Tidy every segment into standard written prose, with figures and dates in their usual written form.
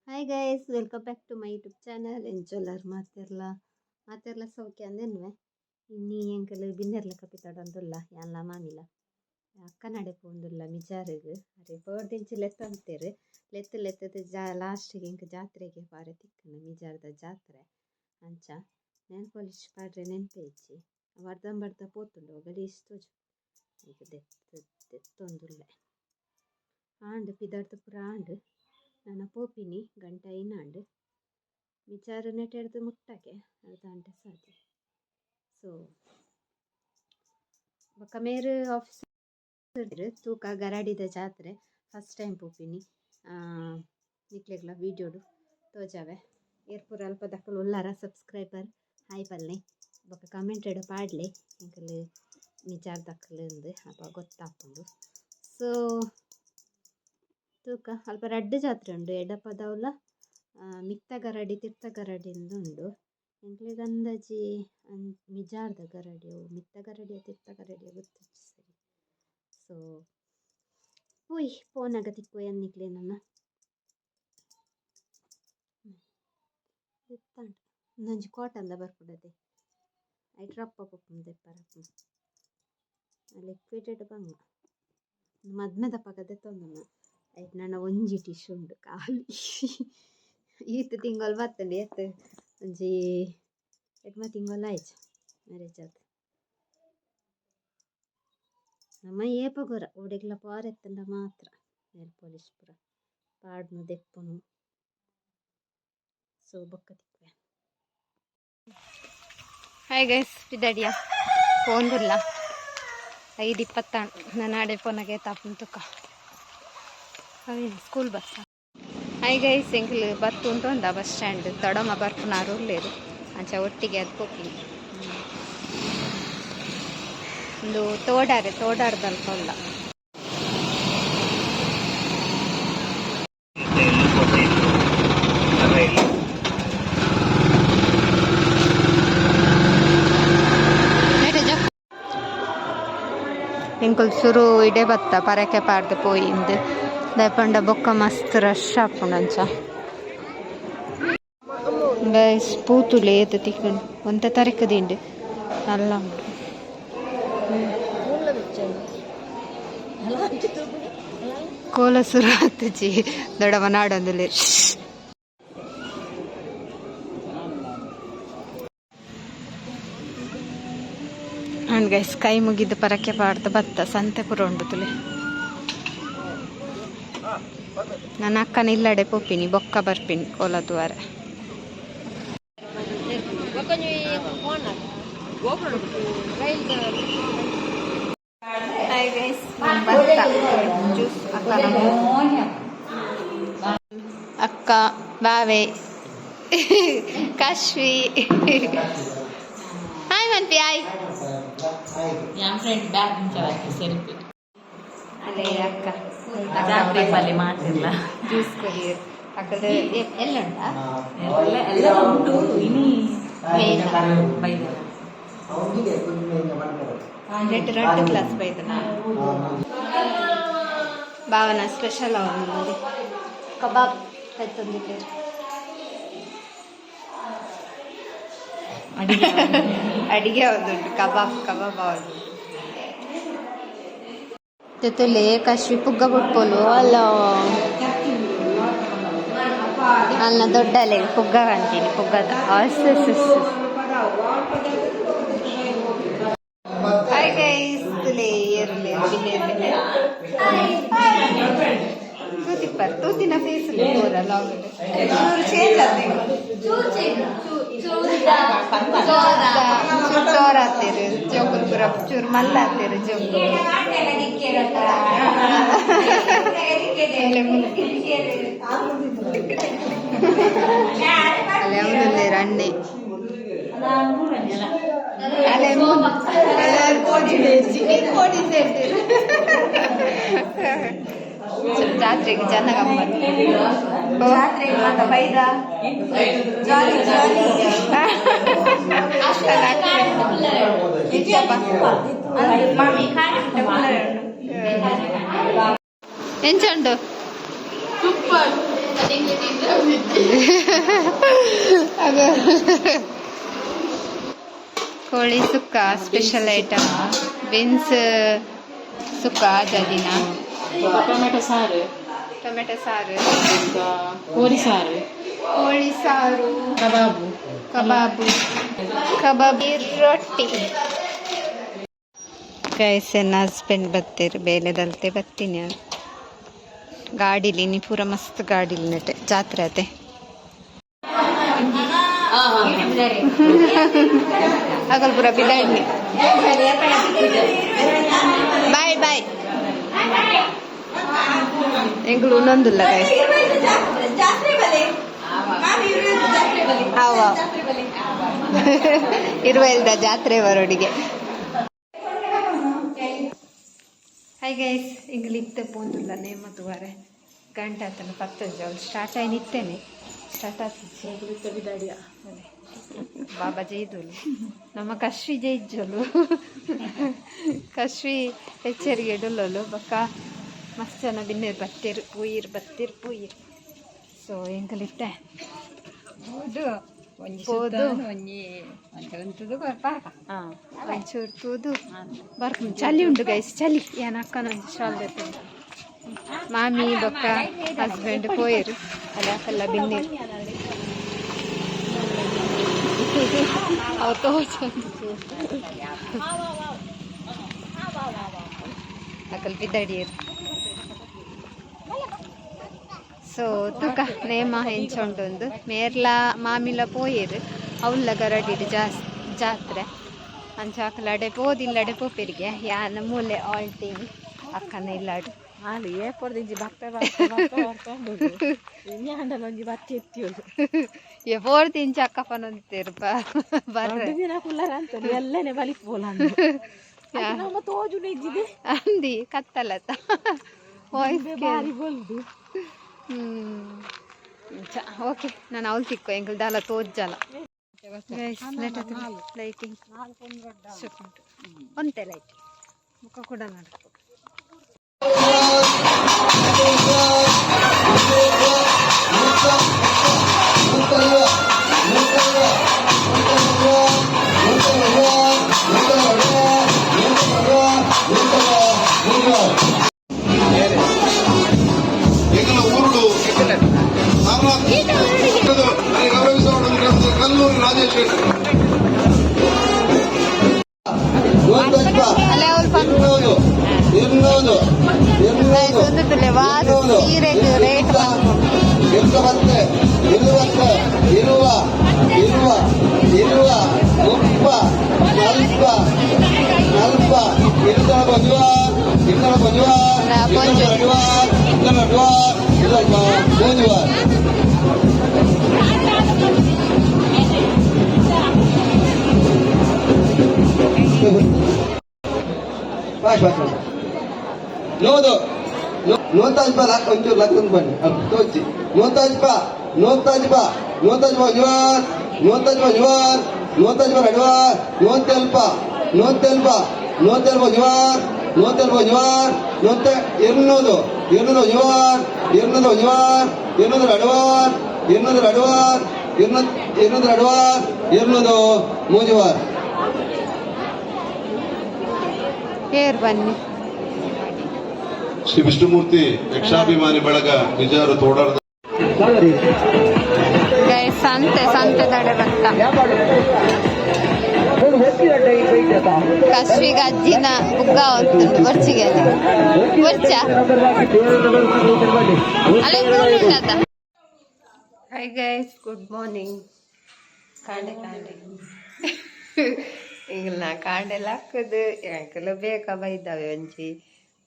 Hi guys, welcome back to my YouTube channel. ಎಂಚೊಲ್ಲರ್ ಮಾತೆರ್ಲ? ಮಾತೆರ್ಲ ಸೌಖ್ಯ ಅಂದೆನ್ವೆ. ಇನ್ನಿ ಎಂಕಲ್ ಬಿನ್ನೆರ್ಲ ಕಪಿತಾಡೊಂದುಲ್ಲ. ಯಾನ್ಲ ಮಾಮಿಲ ಅಕ್ಕನಡೆ ಪೋಂದುಲ್ಲ ಮಿಜಾರುಗ್. ಅರೆ ಪೋರ್ದಿಂಚಿ ಲೆತ್ತೊಂತೆರ್. ಲೆತ್ತು ಲೆತ್ತದ ಜಾ ಲಾಸ್ಟಿಗೆ ಎಂಕ್ ಜಾತ್ರೆಗೆ ಪಾರೆ ತಿಕ್ಕುಂಡು, ಮಿಜಾರ್ದ ಜಾತ್ರೆ. ಅಂಚ ನೇಲ್ ಪಾಲಿಶ್ ಪಾಡ್ರೆ ನೆನ್ಪೆ ಇಜ್ಜಿ. ಅರ್ಧಂಬರ್ಧ ಪೋತುಂಡು, ಗಲೀಜ್ ತೋಜು. ಈಗ ದೆತ್ತ್ ದೆತ್ತೊಂದುಲ್ಲೆ. ಆಂಡ್, ಪಿದಾಡ್ದ್ ಪೂರ ಆಂಡ್. ನನ ಪೋಪಿನಿ, ಗಂಟೆ ಐನಾಂಡ್. ಮಿಜಾರು ನೆಟೆಡ್ದ್ ಮುಟ್ಟಗೆ ಅರ್ಧ ಗಂಟೆ ಸಾದಿ. ಸೊ ಬೊಕ್ಕ ಮೇರ್ ಆಫೀಸ್ ತೂಕ. ಗರಾಡಿದ ಜಾತ್ರೆ ಫಸ್ಟ್ ಟೈಮ್ ಪೋಪಿನಿ. ನಿಕ್ಲೆಗ್ಲ ವೀಡಿಯೋಡು ತೋಜಾವೆ. ಏರ್ ಪೂರ ಅಲ್ಪ ದಕುಲು ಉಲ್ಲಾರ ಸಬ್ಸ್ಕ್ರೈಬರ್, ಹಾಯ್ ಪಲ್ಲೆ. ಬೊಕ್ಕ ಕಮೆಂಟೆಡ್ ಪಾಡ್ಲೆ ಎಂಕುಲು ಮಿಜಾರ್ ದಕ್ಕಲು ಅಂದ್, ಅಪ ಗೊತ್ತಾಪುಂಡು. ಸೊ ತೂಕ, ಅಲ್ಪ ರಡ್ಡ್ ಜಾತ್ರೆ ಉಂಡು, ಎಡಪದವುಲ ಮಿತ್ತ ಗರಡಿ ತಿರ್ತ ಗರಡಿ ಇಂದ್ ಉಂಡು. ಎಂಕ್ಲೆಗ್ ಅಂದಾಜಿ ಮಿಜಾರ್ದ ಗರಡಿ. ಅವು ಮಿತ್ತ ಗರಡಿಯ ತಿರ್ತ ಗರಡಿಯ ಗೊತ್ತಿಜ್ಜಿ ಸರಿ. ಸೊ ಪೋಯಿ ಪೋನಗ ತಿಕ್ಕುವ ನಿಕ್ಲೆ ನನ. ದೆತ್ತಾಂಡ್. ಉಂದೊಂಜಿ ಕಾಟನ್ದ ಬರ್ಪುಂಡತೆ, ಐಟ್ ರಪ್ಪ ಪೋಪುಂಡು. ದೆಪ್ಪರೆ ಲಿಕ್ವಿಡೆಡ್ ಬಂಗ. ಮದ್ಮೆದಪಗ ದೆತ್ತೊಂದುನ, ಐಟ್ ನನ ಒಂಜಿ ಟಿಶ್ಯೂ ಉಂಡು ಖಾಲಿ. ಈತ್ ತಿಂಗೊಲು ಬತ್ತುಂಡು, ಏತ್, ಒಂಜಿ 8 ತಿಂಗೊಲು ಆಯ್ತು ಮ್ಯಾರೇಜ್ ಆದ್. ನಮ ಏಪಗೊರ ಓಡೆಗ್ಲ ಪೋರೆತ್ತುಂಡ ಮಾತ್ರ ನೇಲ್ ಪಾಲಿಶ್ ಪೂರ ಪಾಡ್ನು, ದೆಪ್ಪುನು. ಸೊ ಬೊಕ್ಕ ತಿಕ್ಕುವೆ. Hi guys, ಪಿದಡಿಯ ಪೋಂದುಲ್ಲ. 5:20. ನಾನು ಆಡೆ ಪೋನಾಗ ಏತಾಪುಂಡು ತುಕ. ಅವೇನು ಸ್ಕೂಲ್ ಬಸ್. ಹಾಯ್ ಗೈಸ್, ಎಂಕುಲು ಬತ್ತು ಉಂಟುಂದ ಬಸ್ ಸ್ಟ್ಯಾಂಡ್. ದೊಡಮ್ಮ ಬರ್ಪುನಾರು ಉಲ್ಲೇರು, ಅಂಚ ಒಟ್ಟಿಗೆ ಅದು ಪೋಪಿನಿ. ಒಂದು ತೋಡಾರೆ, ತೋಡಾರ್ದಲ್ಪ ಉಲ್ಲ. ಎಂಕುಲು ಸುರು ಇಡೆ ಬತ್ತ ಪರಕೆ ಪಾಡ್ದು ಪೋಯಿಂದು. ದಾಯೆ ಬೊಕ್ಕ ಮಸ್ತ್ ರಶ್ ಆಪುಂಡು ಅಂಚ. ಗೈಸ್, ಪೂತುಲೆ ಏತ್ ತಿಕ್ಕುಂಡು. ಒಂತೆ ತರಕ ದಿಂಡು ನಲ್ಲ ಉಂಡು. ಕೋಲ ಸುರು ಆತುಜಿ, ದೊಡ್ಡಮ್ಮ ನಾಡೊಂದುಲ್ಲೆರ್. ಅಂಡ್ ಗೈಸ್, ಕೈ ಮುಗಿದು ಪರಕೆ ಪಾಡ್ದು ಬತ್ತ. ಸಂತೆ ಪೂರ ಉಂಡು ತುಲೆ. ನನ್ನ ಅಕ್ಕನ ಇಲ್ಲಡೆ ಪೋಪಿನಿ, ಬೊಕ್ಕ ಬರ್ಪಿನಿ ಕೋಲ ತೂವರೆ. ಹಾಯ್ ಗೈಸ್, ಭತ್ತ ಜ್ಯೂಸ್. ಅಕ್ಕ, ಬಾವೆ, ಕಾಶ್ವಿ, ಹಾಯ್ ಮನ್ಪಿ, ಹಾಯ್. ಯಾನ್ ಫ್ರೆಂಡ್ ಬ್ಯಾಗ್ ಸೆಲ್ಫಿ. ಅಲ್ಲೇ ಅಕ್ಕ. ಜಾತ್ರೆ ಪಲ್ಲೆ ಮಾತಿಲ್ಲ. ಜ್ಯೂಸ್ ಕೊರಿಯರ್ ಅಕ್ಕದ ಎಲ್ಲ ಉಂಟಾ? ಎಲ್ಲ ಎಲ್ಲ ಉಂಟು ಇನಿ. ಬೈದರ. ನೆಟ್ ರಡ್ಡ್ ಗ್ಲಾಸ್ ಬೈದನ. ಭಾವನ ಸ್ಪೆಷಲ್ ಅವನು ಕಬಾಬ್ ತಂದಿದ್ದಾರೆ. ಅಡಿಗೆ ಉಂಟು, ಕಬಾಬ್ ಕಬಾಬ್ ಉಂಟು. ಜೊತೆಲಿ ಕಾಶ್ವಿ ಪುಗ್ಗ ಬುಟ್ಪೋಲು ಅಲ್ಲ. ಅಲ್ಲ, ದೊಡ್ಡ ಅಲೆ ಪುಗ್ಗ ಕಾಣ್ತೀನಿ, ಪುಗ್ಗದ. ಹಾಯ್ ಗೈಸ್, ತುಲೆ ಏರ್ಲೆ ಬಿನ್ನೆ ಬಿನ್ನೆ ತೂತಿಪ್ಪರ್. ತೂತಿನ ಫೇಸ್ ಪೂರ ಲಾಗ್ ಚೂರು ಚೇಂಜ್ ಆತ. ಚೂರು ತೋರ ಆತೇರು ಜೋಕುಲು ಪೂರ, ಚೂರು ಮಲ್ಲ ಆತೇರು ಜೋಕುಲು. ಅಲ್ಲೇ ಅವನಲ್ಲೇರು ಅಣ್ಣೆ. ಅಲ್ಲೇ ಕೋಡಿ ಸೇರ್ತೀರು. ಜಾತ್ರೆಗೆ ಜನ ಗಮ್ಮತ್ತು. ಜಾತ್ರೆಗೆ ಮಾತ ಬೈದ ಜಾಲಿ ಜಾಲಿ. ಮಾಮಿ. ಎಂಚ ಉಂಟು? ಸೂಪರ್. ಅದು ಕೋಳಿ ಸುಕ್ಕ ಸ್ಪೆಷಲ್ ಐಟಮ್. ಬೀನ್ಸ್ ಸುಕ್ಕ ಜದಿನ. ಟೊಮೆಟೊ ಸಾರು. ಟೊಮೆಟೊ ಸಾರು. ಕೋಳಿ ಸಾರು. ಕೋಳಿ ಸಾರು. ಕಬಾಬು. ಕಬಾಬು, ಕಬಾಬ್ ರೊಟ್ಟಿ. ಗೈಸ್, ಎನ್ನ ಹಸ್ಬೆಂಡ್ ಬತ್ತೀರು ಬೇಲೆದಲ್ತೆ. ಬತ್ತೀನಿ ಗಾಡಿಲಿ. ನೀ ಪೂರ ಮಸ್ತ್ ಗಾಡಿಲಿ ನೆಟೆ ಜಾತ್ರೆ ಅತೆ. ಅಗಲ್ ಪೂರ ಬಿದಾಡ್ನಿ. Boy boy. ಎಂಕುಲು ಉನ್ನೊಂದುಲ್ಲ ಗೈಸ್. ಜಾತ್ರೆ ಬಲೆ ಮಾಮಿ, ಜಾತ್ರೆ ಬಲೆ. ಅವ ಜಾತ್ರೆ ಬಲೆ. ಇರುವೆಲ್ದ ಜಾತ್ರೆ ಬರೋಡಿಗೆ. ಹಾಯ್ ಗೈಸ್, ಇಂಗ್ಲಿ ಇತ್ತೆ ಪೋಂದುಲ್ಲ ನೇಮ ತುವಾರೆ. ಗಂಟೆ ಆತನ ಪತ್ತೊಂಜಿ. ಅವಳು ಸ್ಟಾರ್ಟ್ ಆಗಿ ನಿತ್ತೇನೆ, ಸ್ಟಾರ್ಟ್ ಆತಿಜ್ಜಿ. ಬಾಬಾ ಜೈದೋಲು ನಮ್ಮ ಕಶ್ವಿ ಜೈಜೋಲು. ಕಶ್ವಿ ಹೆಚ್ಚರಿಗೆ ಇಡಲೋಲು. ಬಕ್ಕ ಮಸ್ತ್ ಜನ ಬಿನ್ನೇರು ಬತ್ತೀರು, ಪೂಯಿರ್ ಬತ್ತೀರು ಪೂಯಿರ್. ಸೊ ಎಂಕಲಿತ್ತೆ ಪೋದು ಒಂಚೂರು ತೂದು ಬರ್ಪುಂಡು. ಚಳಿ ಉಂಡು ಗೈಸ್, ಚಳಿ. ಏನ್ ಅಕ್ಕನ ಒಂಜಿ ಶಾಲ್ ದೆತ್ತುಂಡು. ಮಾಮಿ ಬೊಕ್ಕ ಹಸ್ಬೆಂಡ್ ಪೋಯೆರು. ಅಲ್ಲ ಅಲ್ಲ, ಬಿನ್ನೇರು ಅವು ತೋಚೊಂದು ಅಕಲ್ ಬಿದ್ದಡಿಯರು. ಸೊ ತುಕ ನೇಮ ಹೆಂಚೊಂಡೊಂದು. ಮೇರ್ಲ ಮಾಮಿಲ ಪೋಯೆರು. ಅವ್ಲ ಗರಡಿಡ್ ಜಾಸ್ತಿ ಜಾತ್ರೆ. ಅಂಚ ಅಕಲ್ ಅಡೆ ಪೋದಿಲ್ಲಡೆ ಪೋಪೆರಿಗೆ. ಯಾನ ಮೂಲೆ ಆಲ್ ಟೀಮ್ ಅಕ್ಕನ ಇಲ್ಲಾಡು. ಹಾಲು ಏಪೊರ್ದಿಂಚಿ ಬಪ್ಪೆ ಬಪ್ಪೆ ಬಪ್ಪೆ ಬರ್ಪೆ ಇನ್ಯಾಂಡಲ ಒಂಜಿ ಬತ್ತಿ ಎತ್ತಿಯೋದು. ಎಫೋರ್ ತಿಂಚ ಅಕ್ಕ ಪನೊಂತೇರು ಬರ್ರೆ. ದೊಡ್ಡ ದಿನ ಕುಲ್ಲರ ಅಂತ ಎಲ್ಲನೆ ಬಲಿಪೋಲ ನಮ್ಮ ತೋಜು ಇದ್ದಿದೆ. ಅಂದಿ ಕತ್ತಲತ್ತ ವಾಯ್ಸ್. ಬಾರಿ ಬೊಲ್ದು. ಹ್ಮ್, ಓಕೆ, ನಾನು ಅವಳು ತಿಕ್ಕು. ಎಂಕಲ್ ದಾಲ ತೋಜ್ಜಲ. ಲೈಟಿಂಗ್ ಉಂಟು. ಒಂತೆ ಲೈಟ್ ಮುಖ ಕೂಡ ನಡಕು. ಎಂಗಲ ಊರುಡು ಗೌರವಿಸುವ ಕಲ್ಲೂರು ರಾಜೇಶ್ ಶೆಟ್ಟಿ. ಅಲ್ಲ, ಅವಳು ಇನ್ನೂರು, 200, 200. ಒಂದು ತುಲೆ ವಾರ ಸೀರೆಗೆ ರೇಟ್. ಎಂತ ಬತ್ತೆ ಇರುವತ್ತೆ ಇರುವ ಇರುವ ಇರುವ ಮುಪ್ಪ ನಲ್ಪ ನಲ್ಪ ಇರುತ್ತಲ ಬಜುವ ಇರುತ್ತಲ ಬಜುವ. ಪೊಂಜು. ನಡುವ ನಡುವ ಇದಲ್ಪ ಪೂಜುವ. Boy boy. ನೂದು ನೂತಾಜ್ಪ ಒಂಚೂರು ಲಕ್ಕಂದು ಬನ್ನಿ ತೋಚಿ. ನೂತಾಜ್ಪ, ನೂತಾಜ್ಪ, ನೂತಾಜ್ಪ ಜುವಾರ್, ನೂತಾಜ್ಪ ಜುವಾರ್, ನೂತಾಜ್ಪ ನಡುವಾರ್. ನೂತೆಲ್ಪ, ನೂತೆಲ್ಪ, ನೂತೆಲ್ಪ ಜುವಾರ್, ನೂತೆಲ್ಪ ಜುವಾರ್. ನೂತ 200, 200 ಜುವಾರ್, 200 ಜುವಾರ್, 200 ನಡುವಾರ್, 200 ನಡುವಾರ್, 200, 200 ನಡುವಾರ್, 200 ಮೂಜುವಾರ್. ಏರ್ ಬನ್ನಿ. ಶ್ರೀ ವಿಷ್ಣುಮೂರ್ತಿ ಯಕ್ಷಾಭಿಮಾನಿ ಬಳಗ, ನಿಜಾರು ತೋಡಾರದ. ಗೈಸ್, ಸಂತೆ ಸಂತೆ ದಡೆ ಬತ್ತ. ಕಶ್ವಿಗೆ ಅಜ್ಜಿನ ಬುಗ್ಗ ಹೊತ್ತುಂಟು. ಬರ್ಚಿಗೆ ಬರ್ಚ ಅಲ್ಲೇ. Hi guys, good morning. ಕಾಂಡೆ ಕಾಂಡೆ ಈಗ ನಾ ಕಾಂಡೆಲ್ಲ ಹಾಕುದು. ಎಂಕಲು ಬೇಗ ಬೈದಾವೆ. ಒಂಜಿ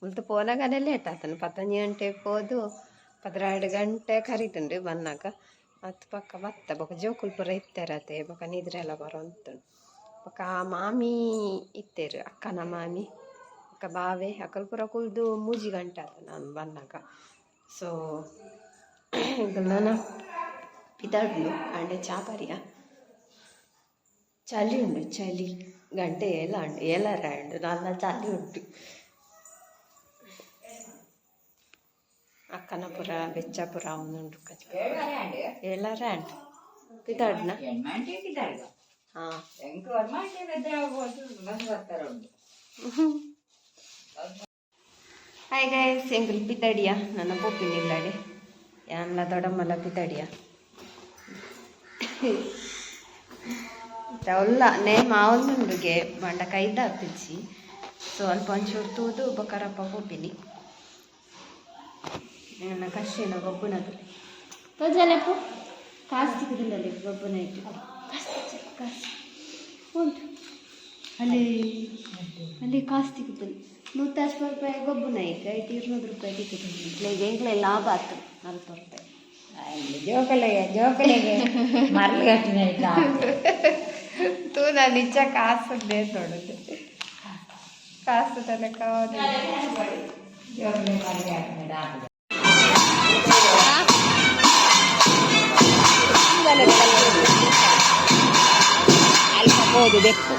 ಮುಲ್ತು ಪೋನಾಗನೆ ಲೇಟ್ ಆತನು. 11 ಗಂಟೆ ಪೋದು 12 ಗಂಟೆ ಕರಿತುಂಡು ಬನ್ನಾಗ. ಅತ್ ಪಕ್ಕ ಬತ್ತ ಬೊಕ ಜೋಕುಲು ಪೂರ ಇತ್ತೆರತೆ. ಬೊಕ ನಿದ್ರೆ ಎಲ್ಲ ಬರೋಂತುಂಡು. ಬೊಕ ಮಾಮಿ ಇತ್ತೆರು, ಅಕ್ಕನ ಮಾಮಿ ಬೊಕ ಬಾವೆ. ಅಕಲ್ ಪೂರ ಕುಲ್ದು 3 ಗಂಟೆ ಆತ ನಾನು ಬನ್ನಾಗ. ಸೊ ಈಗ ನಾನು ಪಿದಾಡ್ಲು. ಕಾಂಡೆ ಚಾ ಪರಿಯ. ಚಳಿ ಉಂಟು, ಚಳಿ. ಗಂಟೆ ಏಲ ಉಂಟು, ಏಳರ ಉಂಟು. ನಲ್ಲ ಚಳಿ ಉಂಟು. ಅಕ್ಕನ ಪುರ ಬೆಚ್ಚ ಪುರ ಉಂಡು ಏಳಾರ ಆಂಡ್ ಪಿದಾಡ್ನ. ಹಾ, ಹಾಯ್ ಗೈಸ್, ಎಂಕುಲು ಪಿದಡಿಯ. ನನ್ನ ಪೋಪಿನ ಇಲ್ಲಡೆ ಯಾನ್ಲ ದೊಡ್ಡಮ್ಮಲ ಪಿದಡಿಯ. ಉಲ್ಲ ನೇಮ ಆವೊಂದುಂಡುಗೆ, ಬಂಡ ಕೈದಾತಿಜ್ಜಿ. ಸೊ ಅಲ್ಪ ಒಂಚೂರು ತೂದು ಬೊಕರಪ್ಪ ಪೋಪಿನಿ. ನನ್ನ ಕಶಿನ ಗೊಬ್ಬುನದು ತೋಜಲೆಪ್ಪು. ಕಾಸು ತಿಕ್ಕುದಿಲ್ಲ ಗೊಬ್ಬುನ ಇಟ್ಟು. ಕಾಸು, ಕಾಸು ಉಂಟು ಅಲ್ಲಿ. ಅಲ್ಲಿ ಕಾಸು ತಿಕ್ಕುದಿಲ್ಲ. 150 ರೂಪಾಯಿ ಗೊಬ್ಬುನ ಐತೆ ಐತೆ, 200 ರೂಪಾಯಿ ತಿಕ್ಕುದಿಲ್ಲ. ಈಗ ಎಂಕ್ಲೆ ಲಾಭ ಆತು 40 ರೂಪಾಯಿ. ಜೋಕಲೆ ಜೋಕಲೆಗೆ ಮರಳು ಕಟ್ಟಿನ. ತೂ ನಿಜ ಕಾಸು ನೋಡುದು, ಕಾಸು ತನಕ. ಜೋಕಲೆ ಮರಳು ಕಟ್ಟಿನ. ಅಲ್ಪ ಹೋದು ಬೆಕ್ಕು.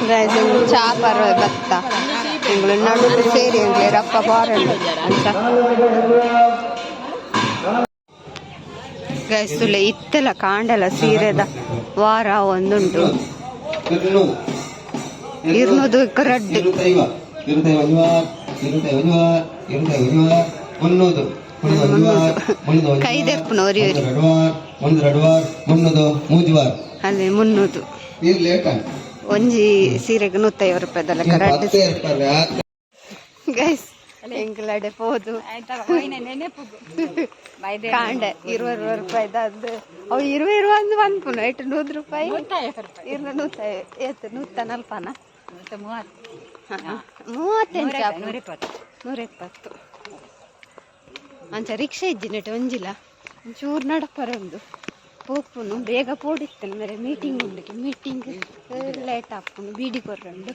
ಗೈಸ್, ಚಾ ಪರ್ವ ಬತ್ತ. ಎಂಗಳು ನಡುಟು ಸೇರಿ ಎಂಗ್ಲೆ ರಪ್ಪ ಬಾರಂಡು ಅಂತ. ಗೈಸ್, ತುಲೆ ಇತ್ತೆಲ ಕಾಂಡಲ ಸೀರೆದ ವಾರ ಒಂದುಂಟು. ಇರ್ನೂದು ರಡ್ಡ್. ಇರುತ್ತೈವ ಇರುತ್ತೈ ಒಂಜುವಾರ್, ಇರುತ್ತೈ ಒಂಜುವಾರ್, ಇರುತ್ತೈ ಒಂಜುವಾರ್, ಮುನ್ನೂದು, ಮುನ್ನೂದು ಒಂಜುವಾರ್, ಮುನ್ನೂದು ಒಂಜುವಾರ್, ಕೈ ದೆರ್ಪುನ ಒರಿ ಒರಿ. ಒಂದು ರಡುವಾರ್, ಒಂದು ರಡುವಾರ್, ಮುನ್ನೂದು ಮೂಜುವಾರ್. ಅಲ್ಲಿ 300. ನೀರು ಲೇಟ್ ಆಯ್ತು. ಒಂಜಿ ಸೀರೆಗೆ 150 ರೂಪಾಯಿದ ಲೆಕ್ಕ ರಡ್ಡ್. ಪತ್ತೆ ಇರ್ತಾರೆ. ಗೈಸ್, ಎಂಕಲಡೆ ಪೋದು ಕಾಂಡೆ 20 ರೂಪಾಯಿದ ಅದು ಅವು ಇರುವ ಇರುವ ಅಂದ್ ಪನ್ಪುನ ಇಟ್ಟು 100 ರೂಪಾಯಿ ಇರ್ನ ನೂತ ಏತ್ ನೂತ ನಲ್ಪನ 38, 120. ಅಂಚ ರಿಕ್ಷಾ ಇಜ್ಜಿ ನೆಟ್ ಒಂಜಿಲ. ಒಂಚೂರು ನಡಪರ ಉಂಡು ಪೋಪುನು. ಬೇಗ ಪೋಡಿತ್ತನು ಮೇರೆ, ಮೀಟಿಂಗ್ ಉಂಡು. ಮೀಟಿಂಗ್ ಲೇಟ್ ಆಪುಂಡು, ಬೀಡಿ ಕೊರ್ರುಂಡು.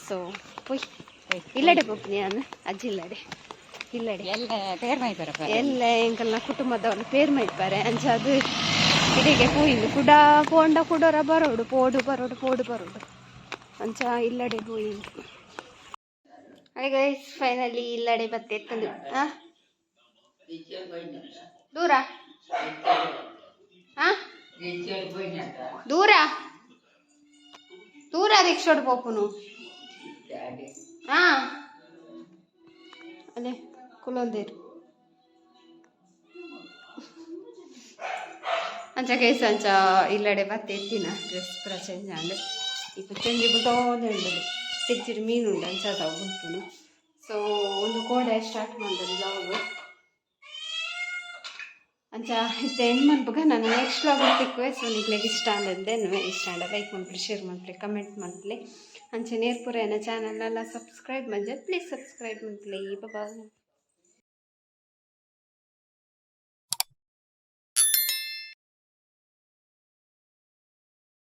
ಸೊ ಪೊಯ್ ಇಲ್ಲಡೆ ಪೋಪುನಿ ಯಾನ್ ಅಜ್ಜಿ ಇಲ್ಲಡೆ ಇಲ್ಲಡೆ. ಎಲ್ಲ ಪೇರ್ ಮೈಪರಪ್ಪ. ಎಲ್ಲ ಎಂಕಲ್ನ ಕುಟುಂಬದವ್ರು ಪೇರ್ ಮೈಪಾರೆ. ಅಂಚ ಅದು ಇಡೆಗೆ ಪೋಯಿಂದು ಕುಡ ಪೋಂಡ ಕುಡೋರ ಬರೋಡು, ಪೋಡು ಬರೋಡು, ಪೋಡು ಬರೋಡು. ಅಂಚ ಇಲ್ಲಡೆ ಪೋಯಿಂದು. ಹಾಯ್ ಗೈಸ್, ಫೈನಲಿ ಇಲ್ಲಡೆ ಬತ್ತೆ ಎತ್ತಂದು. ಆ ದೂರ, ಆ ದೂರ ದೂರ ರಿಕ್ಷಾಡ್ ಪೋಪುನು. ಹಾ, ಅದೇ ಕುಲೊಂದೇರು. ಅಂಚ ಗೈಸ್, ಅಂಚ ಇಲ್ಲಡೆ ಬತ್ತೆ ಎತ್ತಿನ. ಡ್ರೆಸ್ ಪೂರ ಚೇಂಜ್ ಆಂಡ್. ಇಪ್ಪ ಚೇಂಜ್ ಬುಟ್ಟೋದೆ ಉಂಡು. ಫ್ರಿಜ್ಜಿಡ್ ಮೀನು ಉಂಡು, ಅಂಚ ಅದಾವ ಬುಲ್ಪುನು. ಸೊ ಒಂದು ಕೋಡೆ ಸ್ಟಾರ್ಟ್ ಮಾಡ್ದೆ ವ್ಲಾಗ್. ಅಂಚ ಇತ್ತೆ ಎಂಡ್ ಮನ್ಪುಗ. ನಾನು ನೆಕ್ಸ್ಟ್ ವ್ಲಾಗ್ ತಿಕ್ಕುವೆ. ಸೊ ನಿಕ್ಲೆಗ್ ಇಷ್ಟ ಅಂದೇನು, ಇಷ್ಟ ಆಂಡ ಲೈಕ್ ಮನ್ಪುಲೆ, ಶೇರ್ ಮನ್ಪುಲೆ, ಕಮೆಂಟ್ ಮನ್ಪುಲೆ. ಅಂಚೆ ನೇರ್ಪುರ ಎನ್ನ ಚಾನಲ್ನೆಲ್ಲ ಸಬ್ಸ್ಕ್ರೈಬ್ ಮಂಜ, ಪ್ಲೀಸ್ ಸಬ್ಸ್ಕ್ರೈಬ್ ಮನ್ಪುಲೆ. ಬಾಯ್.